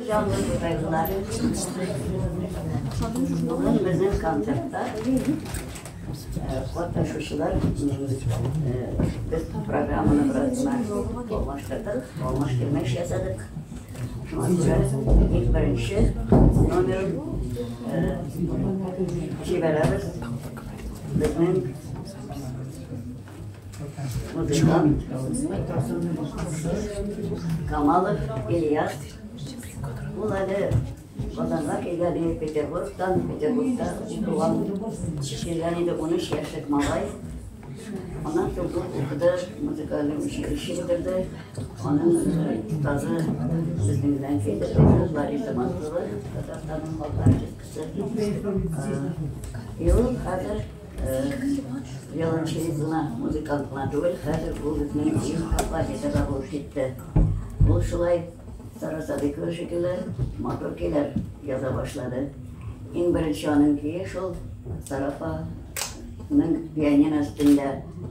Җанлы тукайлылар. Бүген безнең концертта катнашучылар, без программаны бераз гына алмаштырдык, алмаш-тилмәш ясадык. Шуңа күрә иң беренче номерын җибәрәбез безнең музыкант Камалов Ильяс. Ул әле Казанга килгән иде Петербургтан, Петербургта туган, килгән иде 13 яшьлек малай. Аннан соң ул укыды, музыкальный училище бетерде. Аның остазы безнең белән килде, Лариса Мансурова, Татарстанның халык артисткасы. И ул хәзер виолончелист гына, музыкант кына түгел, хәзер ул безнең иң композитор да булып китте. Ул шулай Сара Садыйкова шикелле матур көйләр яза башлады. Иң беренче аның көе шул Сара апаның пианино өстендә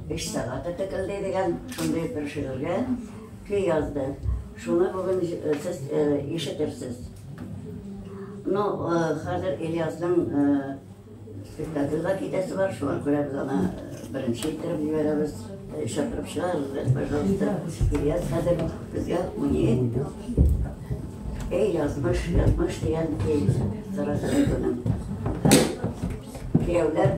өч сәгате текелди дигән шундый бер шигырьгә көй язды. Шуны бүген сез ишетерсез. Ну, хәзер Ильясның спектакльгә китәсе бар, шуңа күрә без аны беренче иттереп җибәрәбез. Чакырып чыгарыгыз, пожалуйста. Ильяс хәзер безгә уйный. Эй, язмыш, язмыш дигән көй Сара Садыйкованың. Кияүләр.